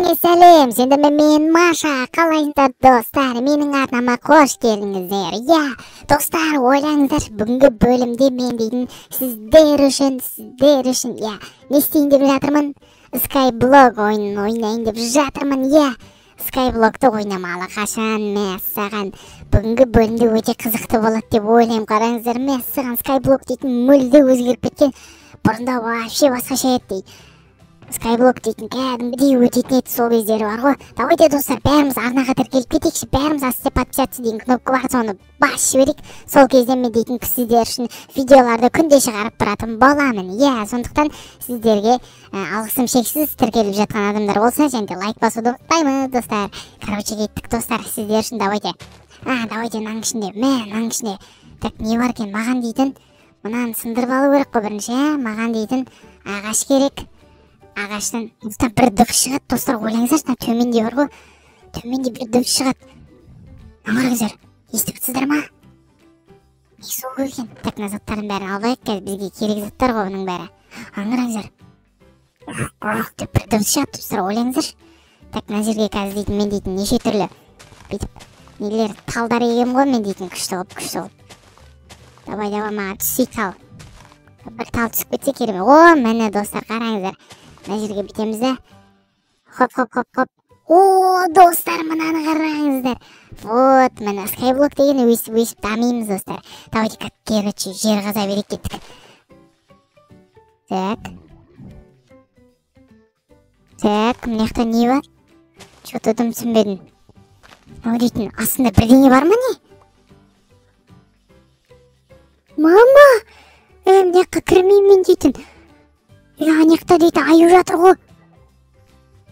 Бәріңе сәлем, сендермен мен Маша. Қалайсыздар, достар? Менің арнама қош келдіңіздер. Иә, достар, ойлаңыздар, бүгінгі бөлімде мен дейтін сіздер үшін, иә, не істейін деп жатырмын? Skyblock ойынын ойнайын деп жатырмын, иә. Skyblock'ты ойнамалы қашан, мәссаған. Бүгінгі бөлімде өте қызықты болады деп ойлаймын. Қараңыздар, мәссаған, Skyblock дейтін мүлде өзгеріп кеткен. Бұрында вообще басқаша еді дейді. Skyblock дейтін кәдімгідей өтетін еді сол кездері бар ғой. Давайте, достар, бәріміз арнаға тіркеліп кетейікші, бәріміз астында подписаться деген кнопка бар, соны басып жіберейік. Сол кезде мен дейтін сіздер үшін видеоларды күнде шығарып тұратын боламын. Иә, сондықтан сіздерге алғысым шексіз. Тіркеліп жатқан адамдар болса, және де лайк басуды ұмытпаймыз, достар. Короче, кеттік, достар, сіздер үшін давайте. Давайте мынаның ішінде, мынаның ішінде. Так, не бар екен? Маған дейтін мынаны сындырып алу керек қой бірінші, маған дейтін ағаш керек. Ағаштан бір дыбыс шығады, достар, ойлаңыздаршы, мына төменде бар ғой, төменде бір дыбыс шығады. Қараңыздар, естіп тұрсыздар ма? Не звук екен? Так, мына заттардың бәрін алып алайық, қазір бізге керек заттар ғой бұның бәрі. Қараңыздар, деп бір дыбыс шығады, достар, ойлаңыздаршы. Так, мына жерге қазір дейтін мен дейтін неше түрлі бүйтіп нелер, талдар егемін ғой мен дейтін, күшті қылып, күшті қылып. Давай, давай, маған түссей тал. Бір тал түсіп кетсе керемет. О, міне, достар, қараңыздар. Мына жерге бүйтеміз де. Хоп, хоп, хоп, хоп. О, достар, мынаны қараңыздар. Вот, міне, Skyblock деген өсіп өсіп дамимыз, достар. Давайте, как, короче, жер қаза берейік, кеттік. Так. Так, мына жақта не бар? Чё-то дым түсінбедім. Мынау дейтін астында бірдеңе бар ма не? Мама! Мына жаққа кірмеймін мен дейтін. Ана жақта дейтін аю жатыр ғой.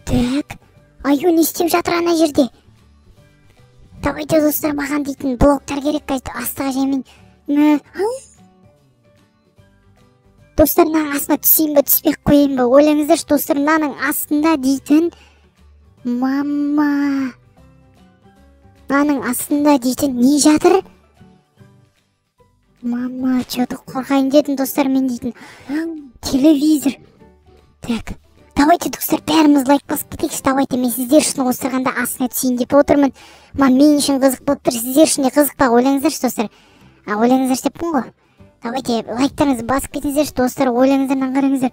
Так, аю не істеп жатыр ана жерде? Давайте, достар, маған дейтін блоктар керек, қазір астыға жаймен. Достар, мынаның астына түсейін ба, түспей ақ қояйын ба? Ойлаңыздаршы, достар, мынаның астында дейтін, мама, мынаның астында дейтін не жатыр? Мама, чё-то қорқайын дедім, достар, мен дейтін. Телевизор. Так, давайте, достар, бәріміз лайк басып кетейікші. Давайте, мен сіздер үшін осырғанда астына түсейін деп отырмын. Ма, мен үшін қызық болып тұр, сіздер үшін де қызық па? Ойлаңыздаршы, достар. Ойлаңыздаршы деппін ғой. Давайте, лайктарыңызды басып кетіңіздерші, достар, ойлаңыздар, мынаны қараңыздар.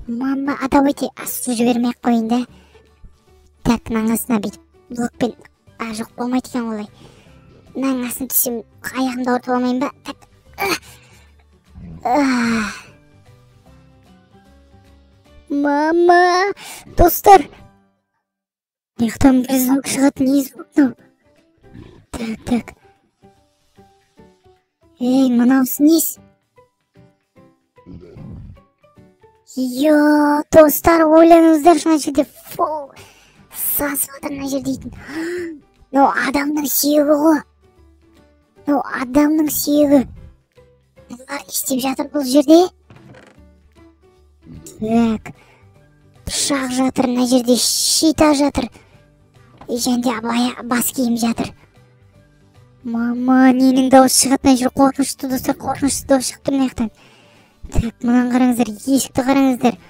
Мама, давайте, асты жібермей ақ қояйын да. Так, мынаның астына бүйтіп блокпен, жоқ, болмайды екен олай. Мынаның астына түссем, аяғымды ауыртып алмайын ба? Так. Мама, достар, мына жақтан бір звук шығады, не звук мынау? Так, так. Ей, мынаусы несі? Йо, достар, ойлаңыздаршы, мына жерде фу, сасып жатыр мына жерде дейтін. Мынау адамның сүйегі ғой. Мынау адамның сүйегі. Мыналар не істеп жатыр бұл жерде? Так, пышақ жатыр, мына жерде щита жатыр. Және де бас киім жатыр. Мама, ненің дауысы шығады мына жерде? Қорқынышты, достар, қорқынышты дауыс шығып тұр мына жақтан. Так, мынаны қараңыздар, есікті қараңыздар.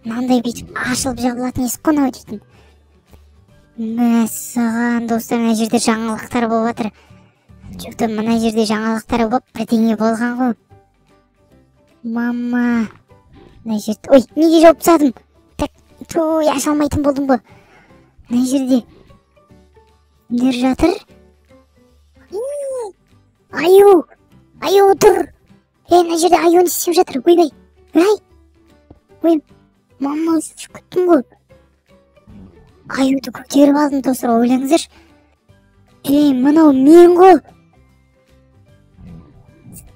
Мынандай бүйтіп ашылып жабылатын есік қой мынау дейтін. Мәссаған, достар, мына жерде жаңалықтар болып жатыр. Чё-то мына жерде жаңалықтар болып бірдеңе болған ғой. Мама, мына жерде, ой, неге жауып тастадым? Так, туй, аша алмайтын болдым ғой. Мына жерде нелер жатыр? Аю, аю тұр. Мына жерде аю не істеп жатыр? Ойбай, ой, ой, мама, шошып кеттім ғой. Аюды көтеріп алдым, достар, ойлаңыздаршы. Ей, мынау мен ғой.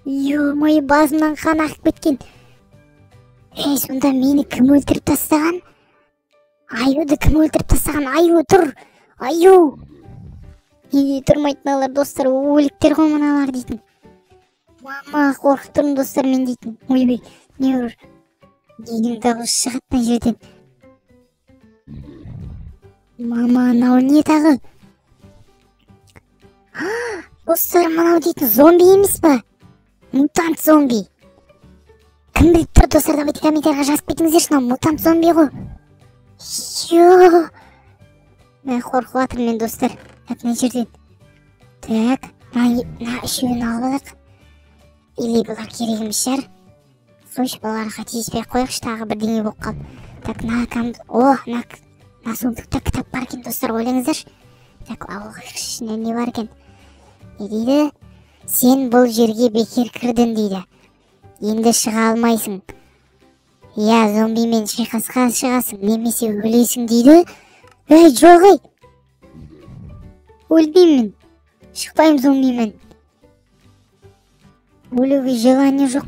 Ё-моё, басымнан қан ағып кеткен. Ей, сонда мені кім өлтіріп тастаған? Аюды кім өлтіріп тастаған? Аю тұр, аю. Неге тұрмайды мыналар, достар? Өліктер ғой мыналар дейтін. Мама, қорқып тұрмын, достар, мен дейтін. Ойбай, не бар? Ненің дауысы шығады мына жерден? Мама, мынау не тағы? Достар, мынау дейтін зомби емес па? Мутант зомби. Кім біліп тұр, достар, давайте комментарийға жазып кетіңіздерші, мынау мутант зомби ғой. Йо, Мен қорқып жатырмын мен, достар. Так, мына жерден. Так, мына үшеуін алып алайық. Или бұлар керек емес шығар. Қойшы, бұларға тиіспей ақ қояйықшы, тағы бірдеңе болып қалды. Так, мына о, мына сундукта кітап бар екен, достар, ойлаңыздаршы. Так, алайықшы, ішінде не бар екен? Не дейді? Сен бұл жерге бекер кірдің дейді. Енді шыға алмайсың. Иә, зомбимен шайқасқа шығасың, немесе өлесің дейді. Ей, жоқ ей. Өлмеймін. Шықпаймын зомбимен. Өлуге желание жоқ.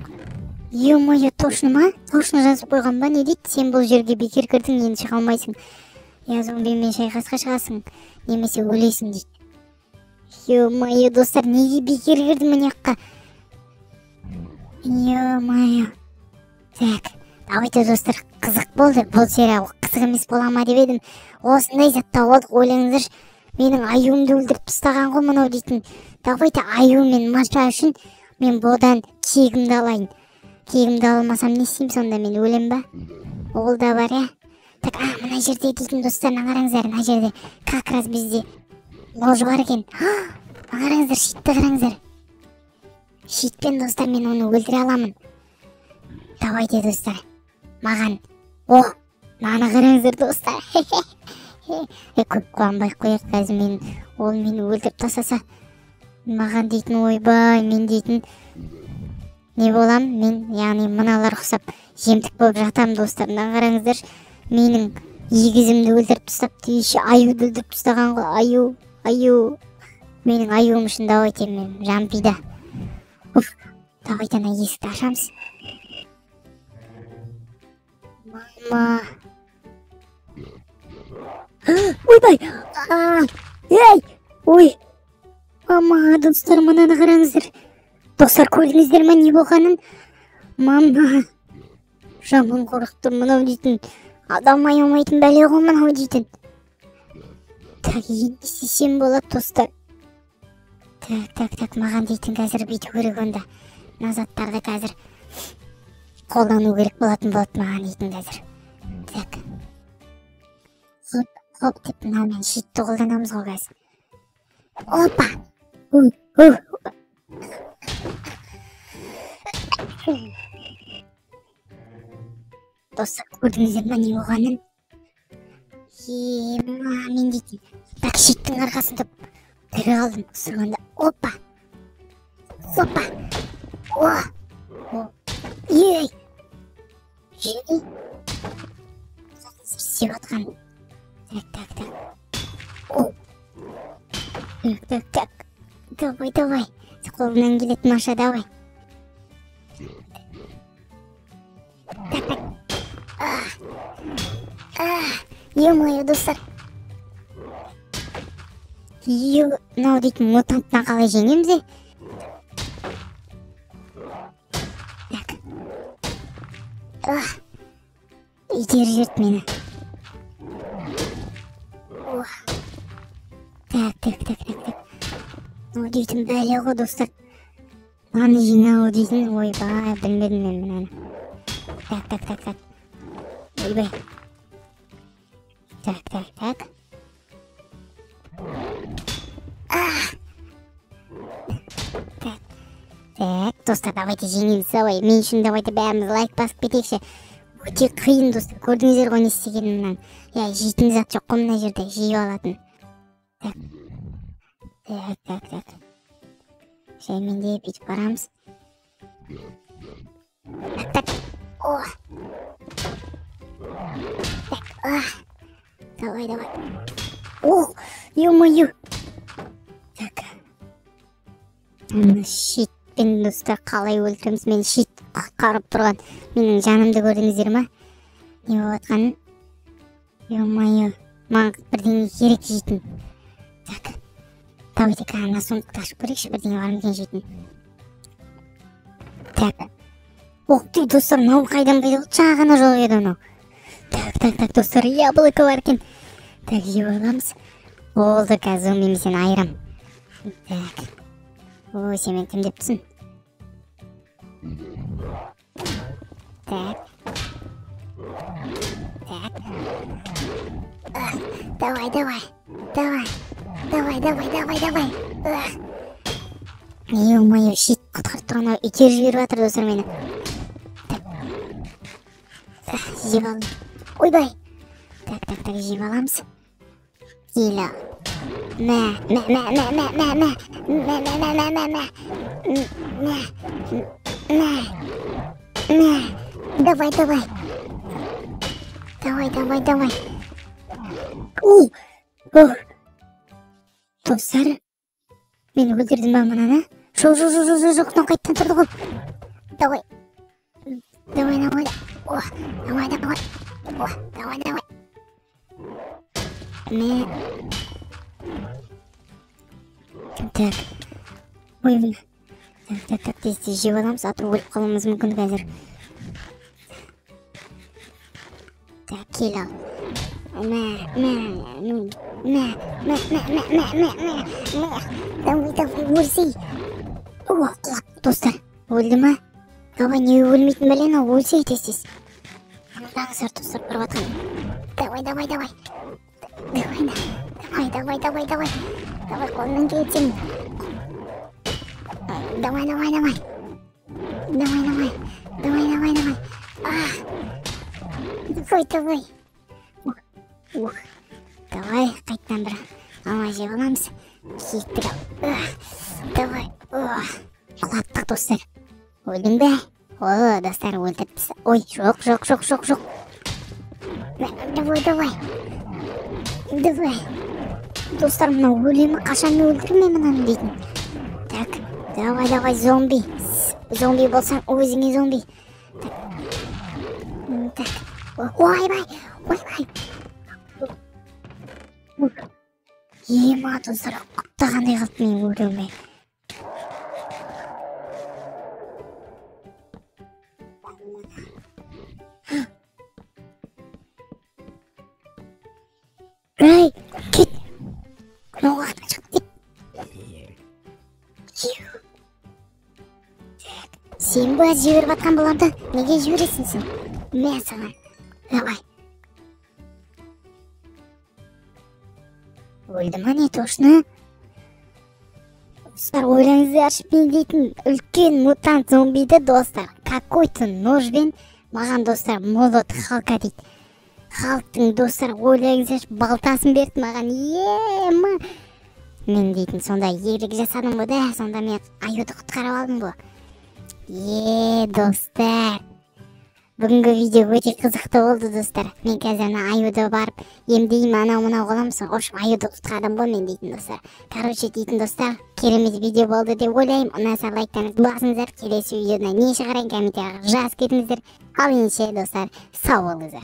Ё-моё, точно ма? Точно жазып қойған ба? Не дейді? Сен бұл жерге бекер кірдің, енді шыға алмайсың. Я зомбимен шайқасқа шығасың, немесе өлесің дейді. Ё-моё, достар, неге бекер кірдім мына жаққа? Ё-моё. Так, давайте, достар, қызық болды. Бұл серия қызық емес бола ма деп едім. Осындай зат тауып алдық, ойлаңыздаршы. Менің аюымды өлтіріп тастаған ғой мынау дейтін. Давайте аю мен Маша үшін мен бұдан кегімді алайын. Кегімді алмасам не істеймін сонда, мен өлем ба? Ол да бар, иә. Так, мына жерде дейтін, достар, мына қараңыздар, мына жерде как раз бізде нож бар екен. Мына қараңыздар, щитті қараңыздар. Щитпен, достар, мен оны өлтіре аламын. Давайте, достар, маған. О, мынаны қараңыздар, достар. Көп қуанбай қояйық, қазір мен ол мені өлтіріп тастаса, маған дейтін, ойбай, мен дейтін не болам? Мен, яғни мыналар ұқсап жемтік болып жатамын, достар. Мына қараңыздар, менің егізімді өлтіріп тастапты, еще аюды өлтіріп тастаған ғой. Аю, аю. Менің аюым үшін давайте мен жан пида. Уф, давайте ана есікті ашамыз. Мама. Ойбай! Ей! Ой! Мама, достар, мынаны қараңыздар. Достар, көрдіңіздер ме не болғанын? Мама, жаман қорықтым, мынау дейтін. Адам аямайтын бәле ғой мынау дейтін. Так, енді істесем болады, достар. Так, так, так, маған дейтін қазір бүйту керек онда. Мына заттарды қазір қолдану керек болатын болады маған дейтін қазір. Так. Хоп, хоп деп мынаумен щитті қолданамыз ғой қазір. Опа! Достар, көрдіңіздер ме не болғанын? Ема, мен дейтін. Так, щиттің арқасында тірі қалдым. Сұрғанда, опа! Опа! О! Ей! Ей! Істеп жатқан. Так, так, так. О! Так, так, так. Давай, давай. Қолынан келеді, Маша, давай. Так, так. Ё-моё, достар. Ё, мынау дейтін мутанттан қалай жеңеміз, е? Так. Итеріп жіберді мені. Так, так, так, так, так. Мынау дейтін бәле ғой, достар. Мынаны жинау дейтін, ойбай, білмедім мен мынаны. Так, так, так, так. Ойбай. Так, так, так. Так, так, достар, давайте жеңеміз, давай. Мен үшін давайте бәріміз лайк басып кетейікші. Өте қиын, достар, көрдіңіздер ғой не істегенін мынаны. Иә, жейтін зат жоқ қой мына жерде, жеп алатын. Так, так, так, так. Жаймендеп бүйтіп барамыз. Так, так. О! Так, а! Давай, давай. О, ё-моё! Так. Мына щитпен, достар, қалай өлтіреміз? Мен щит құтқарып тұрған. Менің жанымды көрдіңіздер ма? Не болып жатқанын? Ё-моё, маған бірдеңе керек жейтін. Так. Давайте ана сундукты ашып көрейікші, бірдеңе бар ма екен жейтін. Так. Ох ты, достар, мынау қайдан пайда болды? Жаңа ғана жоқ еді анау. Так, так, так, достар, яблоко бар екен. Так, жеп аламыз. Болды, қазір мен сені айырам. Так. Ой, сен мені кім деп тұрсың? Так. Так. Давай, давай. Давай, давай, давай, давай, давай. Ё-моё, щит құтқарып тұрған ау, итеріп жіберіп жатыр достар мені. Так, жеп алдым. Ойбай. Так, так, так, жеп аламыз. Кел. Мә, мә, мә, мә, мә, мә, мә, мә, мә, мә, мә, мә, мә, мә, мә, мә. Давай, давай. Давай, давай, давай. У, достар, мен өлтірдім ба мынаны? Жоқ, жоқ, жоқ, жоқ, жоқ, мынау қайтадан тұрды ғой. Давай. Давай, давай. О, давай, давай. О, давай, давай. Мә. Так. Ой, так, так, так, тез тез жеп аламыз, а то өліп қалуымыз мүмкін қазір. Так, кел ал. Мә, мә, мә, мә, мә, мә, мә, мә, мә, мә. Давай, давай, өлсей. О, құлап, достар. Өлді ма? Давай, не өлмейтін бәле мынау, өлсей тез тез. Қараңыздар, достар, барып жатқан. Давай, давай, давай. Давай, давай, давай, давай, давай. Давай, қолыңнан келеді сенің. Давай, давай, давай. Давай, давай. Давай, давай, давай. А! Давай, давай. Ух. Давай, қайтадан бір алма жеп аламыз. Кеттік. Давай. Құлаттық, достар. Өлдің бе? О, достар, өлтіріп. Ой, жоқ, жоқ, жоқ, жоқ, жоқ. Давай, давай. Давай. Достар, мынау өле ме? Қашан өлтірме мынаны дейтін. Так, давай, давай, зомби. Зомби болсаң, өзіңе зомби. Так. Так. Ойбай, ойбай. Ема, достар, құттағандай қалды мен өлуіме. Эй, кет. Мынау қаяқтан шығып кет. Сен ба жіберіп жатқан бұларды? Неге жібересің сен? Мә саған. Давай. Өлді ма не точно? Достар, ойлаңыздаршы, мен дейтін үлкен мутант зомбиді, достар, какой-то ножбен маған, достар, молот Халка дейді. Халктың, достар, ойлаңыздаршы, балтасын берді маған. Ема. Мен дейтін сонда ерлік жасадым ғой да, сонда мен аюды құтқарып алдым ғой. Е, достар. Бүгінгі видео өте қызықты болды, достар. Мен қазір ана аюды барып емдеймін, анау мынау қыламын. В общем, аюды құтқардым ғой мен дейтін, достар. Короче, дейтін, достар, керемет видео болды деп ойлаймын. Ұнаса лайктарыңызды басыңыздар. Келесі видеода не шығарайын, комментарияға жазып кетіңіздер. Ал ендеше, достар, сау болыңыздар.